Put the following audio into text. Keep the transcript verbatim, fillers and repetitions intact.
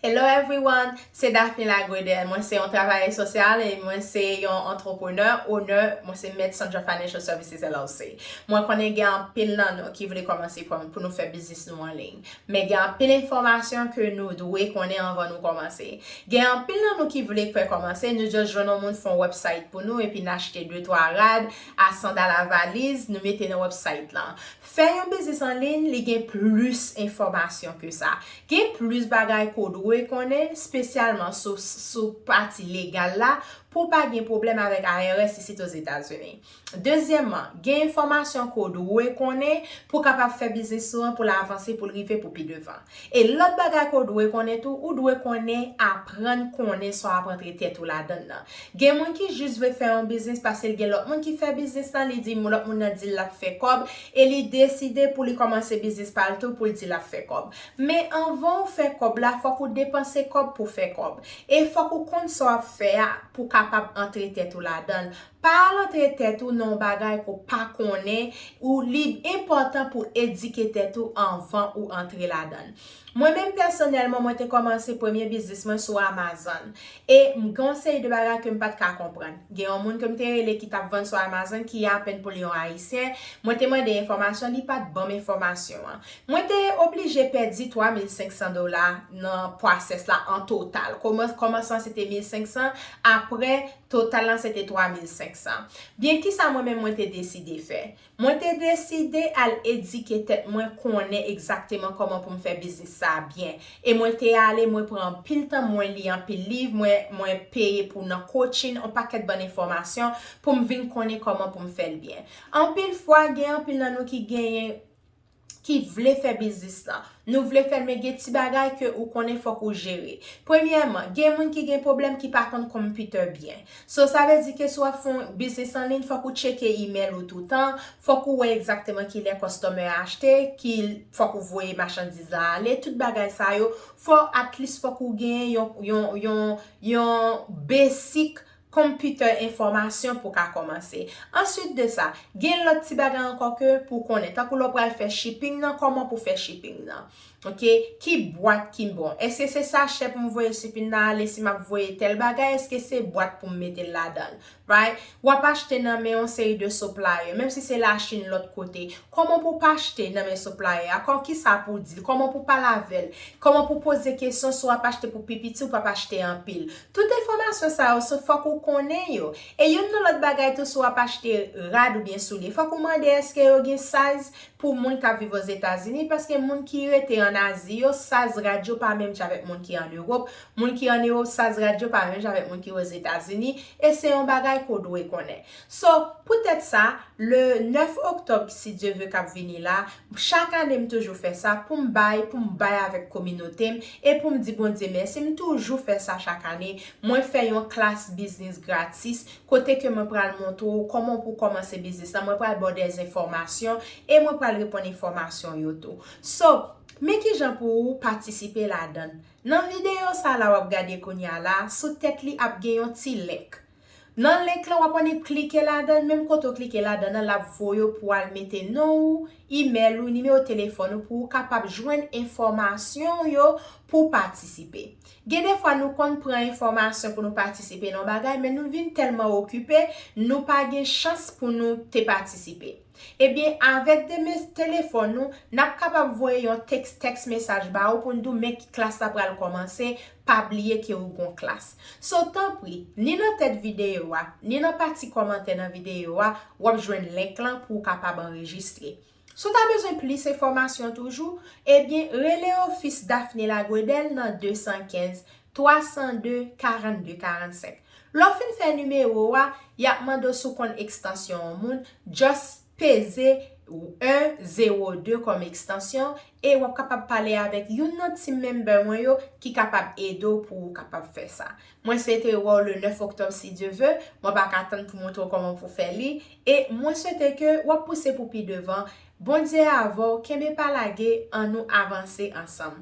Hello everyone, se Daphne Lagredel. Mwen se yon travayè sosyal e mwen se yon antreprenè, owner, mwen se mèt Sandra Financial Services L L C. Mwen konnen gen anpil nan nou ki vle kòmanse pou, pou nou fè biznis nou an liy. Men gen anpil enfòmasyon ke nou dwe konnen anvan nou kòmanse. Gen anpil nan nou ki vle fè kòmanse, nou just jwenn yon moun fè yon website pou nou epi n achte de twa rad a san dola valiz, nou mete nan website lan. Fè yon biznis an liy, li gen plis enfòmasyon ke sa. Gen plis bagay ke w dwe konnen, espesyalman sou, sou pati legal la, pou w pa gen pwoblèm avèk I R S isit Ozetazini. Dezyèmman, gen enfòmasyon ke w dwe konnen pou w kapab fè biznis ou an, pou l avanse, pou l rive, pou pi devan. E lòt bagay ke w dwe konnen tou, ou dwe konnen, aprann konnen sa w ap antre tèt ou ladan l nan. Gen moun ki jis vle fè yon biznis paske l gen lòt moun ki fè biznis lan, li di lòt moun nan di l l ap fè kòb, e li deside pou li kòmanse biznis pa l tou pou l di l ap fè kòb. Men anvan w fè kòb la, fòk ou depanse kòb pou fè kòb. E fòk ou konn sa w ap fè a pou w kapab antre tèt ou ladan l. Pa al antre tèt ou nan yon bagay ke w pa konnen, ou li enpòtan pou w edike tèt ou anvan ou antre ladan l. Mwen menm pèsonèlman, mwen te kòmanse premye biznis mwen sou Amazon. E m gen yon seri de bagay ke m pa t ka konprann. Gen yon moun ke m te rele ki t ap vann sou Amazon ki apèn pou li yon Ayisyen. Mwen te mande enfòmasyon, li pa t ban m enfòmasyon an. Mwen te oblije pèdi twa mil senk san dola nan pwosès la an total. Kòman-, kòmansman se te mil senk san, apre total lan se te twa mil senk san. Byen kisa mwen menm mwen te deside fè? Mwen te deside al edike tèt mwen konnen egzakteman kòman pou m fè biznis sa a byen. E mwen te ale, mwen pran anpil tan, mwen li anpil liv, mwen, mwen peye pou nan coaching, yon pakèt bann enfòmasyon pou m vin konnen kòman pou m fè l byen. Anpil fwa, gen anpil nan nou ki genyen, ki vle fè biznis lan. Nou vle fè l, men gen ti bagay ke ou konnen fòk ou jere. Premyèman, gen moun ki gen pwoblèm ki pa konn computer byen. So, sa vle di ke si w ap fè yon biznis an liy, fòk ou tcheke email ou toutan, fòk ou wè egzakteman kilè customer a achte, ki, fòk ou voye machandiz la ale, tout bagay sa yo, fò, at least fòk ou genyen yon, yon, yon, yon basic computer enfòmasyon pou w ka kòmanse. Answit de sa, gen lòt ti bagay ankò ke pou w konnen, tankou lè w pral fè shipping nan, kòman pou w fè shipping nan. Ok, ki bwat ki bon? Èske se sachè pou m voye shipping nan ale si m ap voye tèl bagay? Èske se bwat pou m mete l ladan l? Right? W ap achte nan men yon seri de supplier, menm si se Lachin lòt kote. Kòman pou w pa achte nan men supplier a? Kò-, kisa pou w di l? Kòman pou w pale avè l? Kòman pou w poze kesyon si w ap achte pou pi piti, ou p ap achte anpil? Tout enfòmasyon sa yo, se fòk ou konnen yo. E youn nan lòt bagay tou, si w ap achte rad oubyen soulye, fòk ou mande èske yo gen size pou moun k ap viv Ozetazini, paske moun ki rete ann Azi yo, size rad yo pa menm jan avèk moun ki ann Ewòp, moun ki ann Ewòp, size rad yo pa menm jan avèk moun ki Ozetazini, e se yon bagay ke w dwe konnen. So, poutèt sa, le nèf oktòb, si Dye vle, k ap vini la, chak ane m toujou fè sa pou m bay, pou m bay avèk kominote m, e pou m di Bondye mèsi, m toujou fè sa chak ane. Mwen fè yon klas biznis gratis, kote ke mwen pral montre w kòman pou w kòmanse biznis lan, mwen pral ba w dè enfòmasyon, e mwen pral reponn enfòmasyon yo tou. So, men kijan pou ou patisipe ladan l. Nan videyo sa la w ap gade kounye a la, sou tèt li ap gen yon ti link. Nan link lan, w ap annik klike ladan l, menm kote w klike ladan l, l ap voye w pou w al mete non ou, email ou, nimewo telefòn ou pou w kapab jwenn enfòmasyon yo pou w patisipe. Gen defwa nou konn pran enfòmasyon pou nou patisipe nan yon bagay, men nou vin tèlman okipe, nou pa gen chans pou nou te patisipe. Ebyen, avèk de mes-, telefòn nou, n ap kapab voye yon tèks, tèks mesaj ba ou pou n di w men ki klas la pral kòmanse, pa bliye ke ou gon klas. So, tanpri, ni nan tèt videyo a, ni nan pati kòmantè nan videyo a, w ap jwenn link lan pou w kapab anrejistre. Si w ta bezwen plis enfòmasyon toujou, ebyen, rele ofis Daphne Lagredel nan de san kenz, twa san de, karannde karannsenk. Lè w fin fè nimewo a, y ap mande w si w konn ekstansyon yon moun, just peze en zewo de kòm ekstansyon, e w ap kapab pale avèk youn nan team member mwen yo ki kapab ede w pou w kapab fè sa. Mwen swete wè w le nèf oktòb si Dye vle, mwen pa ka tann pou montre w kòman pou fè li, e mwen swete ke w ap pouse pou pi devan. Bondye avè w, kenbe pa lage, annou avanse ansanm.